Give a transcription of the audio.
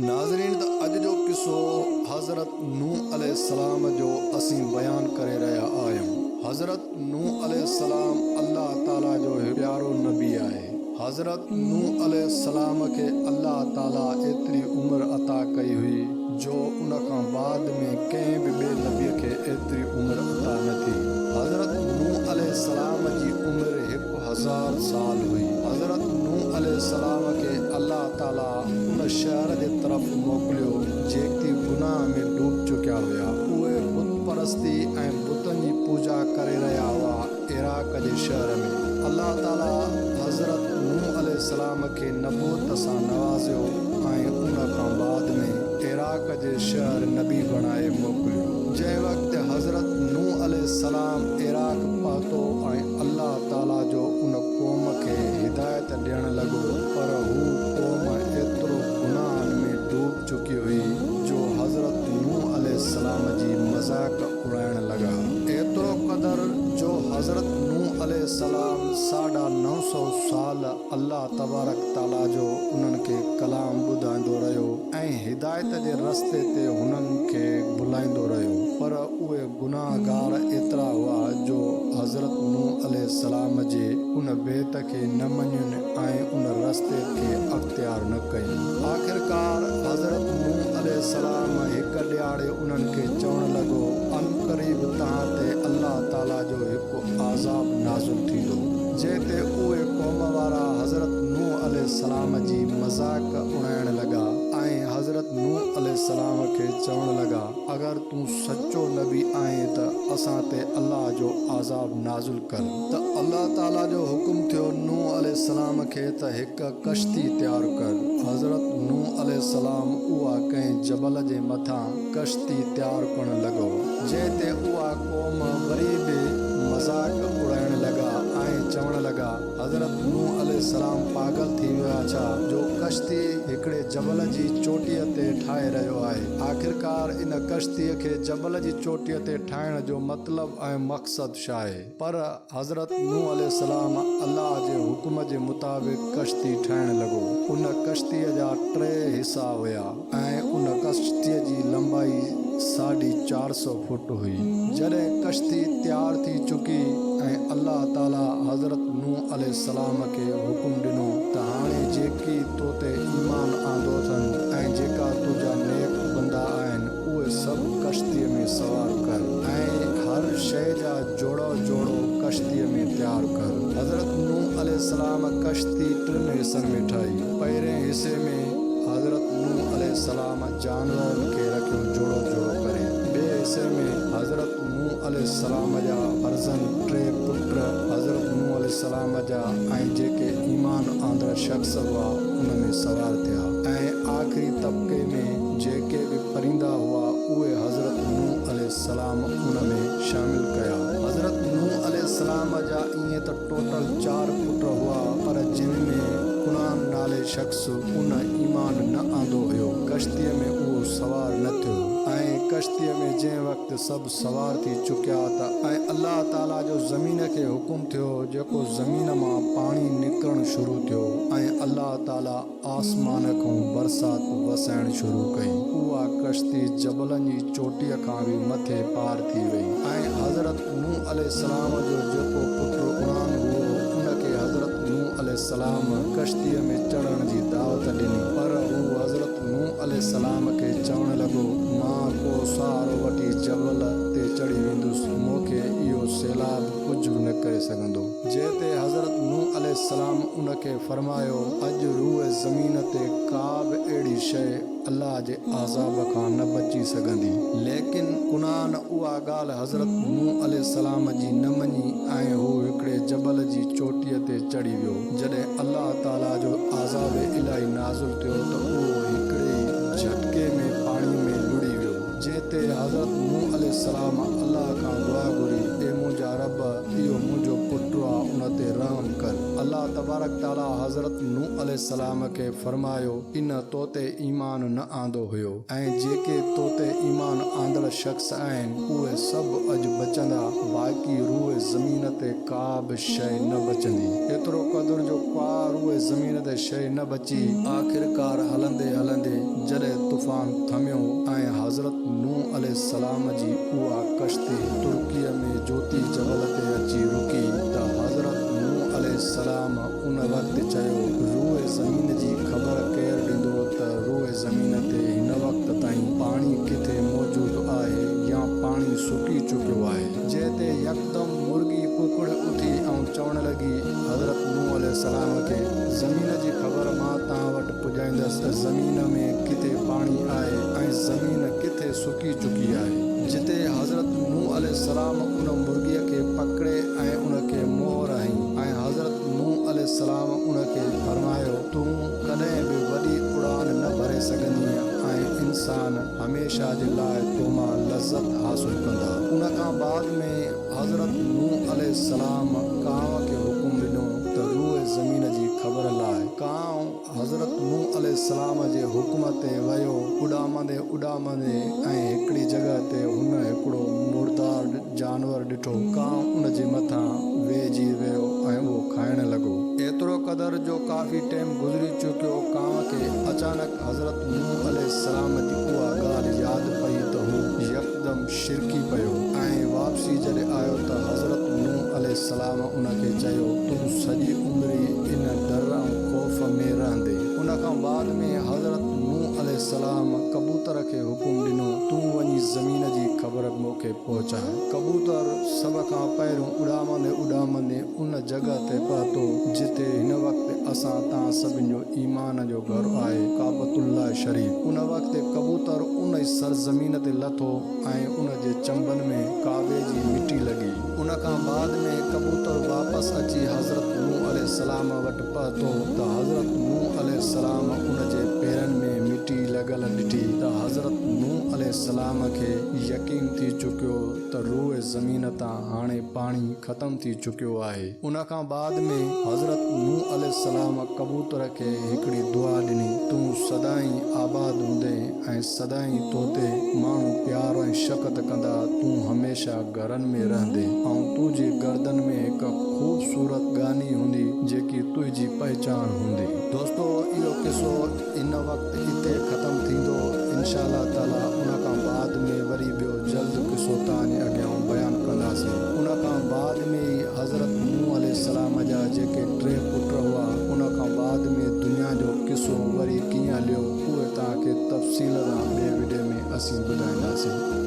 ناظرين ته اڄ جو قصو حضرت نوح عليه السلام جو اسين بيان ڪري رهيا آهيون. حضرت نوح عليه السلام الله تعالي جو هڪ پيارو نبي آهي. حضرت نوح عليه السلام کي الله تعالي ايتري عمر عطا ڪئي هئي جو ان کان بعد ۾ ڪنهن به ٻئي نبي کي ايتري عمر عطا نه ٿي. حضرت نوح عليه السلام جي عمر 1000 سال هئي. حضرت نوح عليه السلام کي الله تعالي ان شهر جي طرف موڪليو جيڪي گناهه ۾ ڊوب چڪيا هيا. اهي بت پرستي ۽ بتن جي پوڄا ڪري رهيا هئا عراق جي شهر ۾. الله تعالي حضرت نوح عليه السلام کي نبوت سان نوازيو ۽ ان کان بعد ۾ عراق جي شهر نبي بڻائي موڪليو. جنهن وقت حضرت نوح عليه السلام عراق پهتو ۽ الله تعالي جو ان قوم کي هدايت ڏيڻ لڳو پر هو قوم ايترو گناهن ۾ ڊوب چڪي هئي جو حضرت نوح عليه السلام جي مذاق اڙائڻ لڳا. ايترو قدر جو حضرت نوح عليه السلام ساڍا 900 سال الله تبارڪ تعالي جو انهن کي ڪلام ٻڌائيندو رهيو ۽ هدايت جي رستي تي هنن کي بلائيندو رهيو پر اهي گناهگار ايترا هئا جو حضرت نوح عليه السلام جي ان بيت کي نه مڃين ۽ ان رستي کي اختيار نه ڪين. آخرڪار حضرت نوح عليه السلام هڪ ڏهاڙي انهن کي چوڻ لڳو، عنقريب توهان تي الله تعاليٰ جو هڪ عذاب نازل ٿيندو. جنهن تي اهي قوم وارا حضرت نوح عليه السلام جي مذاق اڙائڻ لڳا ۽ حضرت نوح عليه السلام کي چوڻ لڳا، اگر تون سچو نبي آهين ته اسان تي الله جو عذاب نازل ڪر. ته الله تعاليٰ جو حڪم ٿيو نوح عليه السلام کي ته هڪ ڪشتي تيار ڪر. حضرت نوح عليه السلام اها ڪنهن جبل جي مٿان ڪشتي تيار ڪرڻ لڳو. جنهن تي اها قوم وري به مذاق اڙائڻ لڳا ۽ چوڻ لڳا. حضرت نوح عليه السلام پاڳل ٿي ويو آ ڇا جو ڪشتي هڪڙي جبل جي چوٽيء تي ٺاهي رهيو آهي. آخرڪار ان ڪشتيء کي جبل جي چوٽيء تي ٺاهڻ جو مطلب ۽ مقصد ڇا آهي؟ پر حضرت نوح عليه السلام الله جي حڪم جي مطابق ڪشتي ٺاهڻ لڳو. ان ڪشتيء جا ٽي حصا هيا. ۽ ان ڪشتيء جي لنبائي ساڍي چار سؤ فوٽ هئي. جڏهن ڪشتي تيار ٿي چڪي ۽ الله تعاليٰ حضرت نوح عليه السلام کي حڪم ڏنو ته هاڻي جيڪي تو تي ايمان آندو اٿن ۽ جيڪا تنهنجا نيڪ بندا آهن اهي سڀ ڪشتيء ۾ سوار ڪر ۽ هر شيء جا جوڙو جوڙو ڪشتيء ۾ تيار ڪر. حضرت نوح عليه السلام ڪشتي ٽن حصن ۾ ٺاهي. پهرئين حصي ۾. حضرت نوح عليه السلام جانورن کي رکيو جوڙو جوڙو ڪري. ٻئي حصي ۾ حضرت نوح عليه السلام جا فرزند ٽي پٽ حضرت نوح عليه السلام جا ۽ جيڪي ايمان آندڙ شخص هئا ان ۾ سوار ٿيا ۽ آخري طبقي ۾ جيڪي به پرندا هئا اهي حضرت نوح عليه السلام ان ۾ شامل ڪيا. حضرت نوح عليه السلام جا ائين ته ٽوٽل چار پٽ هئا پر جن ۾ ڪنعان نالي شخص ان ايمان نه آندو هيو ڪشتيء ۾ اهو سوار نه ٿيو ۽ ڪشتيء ۾ جنهن وقت سڀ سوار ٿي چڪيا ته ۽ الله تعاليٰ جو زمين کي حڪم ٿيو جيڪو زمين مان پاڻي نڪرڻ شروع ٿيو ۽ الله تعاليٰ آسمان کان برسات وسائڻ شروع ڪئي. اها ڪشتي جبلن جي چوٽيء کان به مٿي پار ٿي وئي ۽ حضرت نوح عليه السلام جو جيڪو پٽ ڪنعان هئو، ان کي حضرت نوح عليه السلام ڪشتيء ۾ چڙهڻ جي دعوت ڏني، پر هو حضرت نوح عليه السلام کي چوڻ لڳو، مان ڪو سهارو وٺي جبل تي چڙهي ويندس، مون کي اهو سيلاب ڪجهه به نه ڪري سگهندو. جنهن تي حضرت نوح عليه السلام ان کي فرمايو، اڄ روء زمين تي ڪا به اهڙي شيء الله جي عذاب کان نه بچي سگهندي. ليڪن ڪنعان اها ڳالهه حضرت نوح عليه السلام جي نه مڃي ۽ هو هڪڙي جبل جي چوٽيء تي چڙهي ويو. جڏهن الله تعاليٰ جو عذاب الاهي نازل ٿيو ته اهو هڪڙي ئي جهٽڪي ۾ پاڻي ۾ لڙهي ويو. جنهن تي حضرت نوح عليه السلام الله کان دعا گهري، اي منهنجا رب! اهو منهنجو پٽ آ ان تي رحم ڪر. الله تبارڪ تعاليٰ حضرت نوح عليه السلام کي فرمايو، ان تو تي ايمان نه آندو هيو ۽ جيڪي تو تي ايمان آندڙ شخص آهن اهي سڀ اڄ بچندا باقي روء زمين تي ڪا به شيء نه بچندي. ايترو قدر جو ڪا روء زمين تي شيء نه بچي. آخرڪار هلندي هلندي جڏهن. حضرت نوح عليه السلام جي اها ڪشتي ترڪيء ۾ جوتي جبل تي اچي رڪي ته حضرت نوح عليه السلام ان وقت چيو، روء زمين جي خبر ڪير ڏيندو ته روء زمين تي هن وقت تائين پاڻي ڪٿي موجود آهي يا پاڻي سڪي چڪيو آهي؟ جنهن تي يڪدم مرغي ڪڪڙ اٿي ۽ چوڻ لڳي حضرت نوح عليه السلام کي، زمين جي خبر مان توهان وٽ پڄائيندس ته زمين ۾ ڪٿي پاڻي آهي ۽ زمين ڪٿي سڪي چڪي آهي. جتي حضرت نوح عليه السلام ان مرغيء کي پڪڙي ۽ ان کي مهر هنئي ۽ حضرت نوح عليه السلام ان کي فرمايو، تون ڪڏهن به وڏي اڙان نه ڀري سگهندينء ۽ انسان هميشه جي لاء تو مان لذت حاصل ڪندا. ان کان بعد ۾ حضرت نوح عليه السلام ڪانء کي حڪم ڏنو ته روء زمين جي خبر لاء. ڪانء حضرت نوح عليه السلام جي حڪم تي ويو، اڏامندي اڏامندي ۽ هڪڙي جڳهه تي هن هڪڙو مردار جانور ڏٺو. ڪانء ان جي مٿان ويهجي ويو ۽ اهو کائڻ لڳو. ايترو قدر جو ڪافي ٽيم گذري چڪيو، ڪانء کي اچانڪ حضرت نوح عليه السلام جي اها ڳالهه ياد پئي ته هو يڪدم شرڪي پيو ۽ واپسي جڏهن آيو ته حضرت نوح عليه السلام ان کي چيو، تون سڄي عمري ان ڊر ۽ خوف ۾ رهندين. ان کان بعد ۾ حضرت نوح عليه السلام ڪبوتر کي حڪم ڏنو، تون وڃي زمين جي خبر مون کي پهچاء. ڪبوتر سڀ کان پهريون اڏامندي اڏامندي ان جڳهه تي پهتو، جتي هن وقت اسان توهان سڀن جو ايمان جو گهر آهي، ڪعبة الله شريف. ان وقت ڪبوتر ان ئي سرزمين تي لٿو ۽ ان جي چنبن ۾ ڪعبي جي مٽي لڳي. ان کان بعد ۾ ڪبوتر واپس اچي حضرت نوح عليه السلام وٽ پهتو ته حضرت نوح عليه السلام ان جي پيرن ۾ مٽي لڳل ڏٺي ته حضرت نوح عليه السلام کي يقين ٿي چڪيو ته روء زمين تان هاڻي پاڻي ختم ٿي چڪيو آهي. ان کان بعد ۾ حضرت نوح عليه السلام ڪبوتر کي هڪڙي دعا ڏني، تون سدائين آباد هوندين ۽ سدائين تو تي ماڻهو پيار ۽ شفقت ڪندا، تون هميشه گهرن ۾ رهندين ۽ تنهنجي گردن ۾ هڪ خوبصورت ڳاني هوندي جيڪي تنهنجي پهچان هوندي. دوستو اهو قصو هن وقت اتي ختم ٿيندو انشاء الله تعالي ان کان بعد ۾ وري ٻيو جلد قصو توهان جي اڳيان بيان ڪنداسين. ان کان بعد ۾ ئي حضرت نوح عليه السلام جا جيڪي ٽي پٽ هئا ان کان بعد ۾ دنيا جو قصو وري ڪيئن هليو اهي توهان کي تفصيل سان ٻئي وڊيو ۾ اسين ٻڌائينداسين.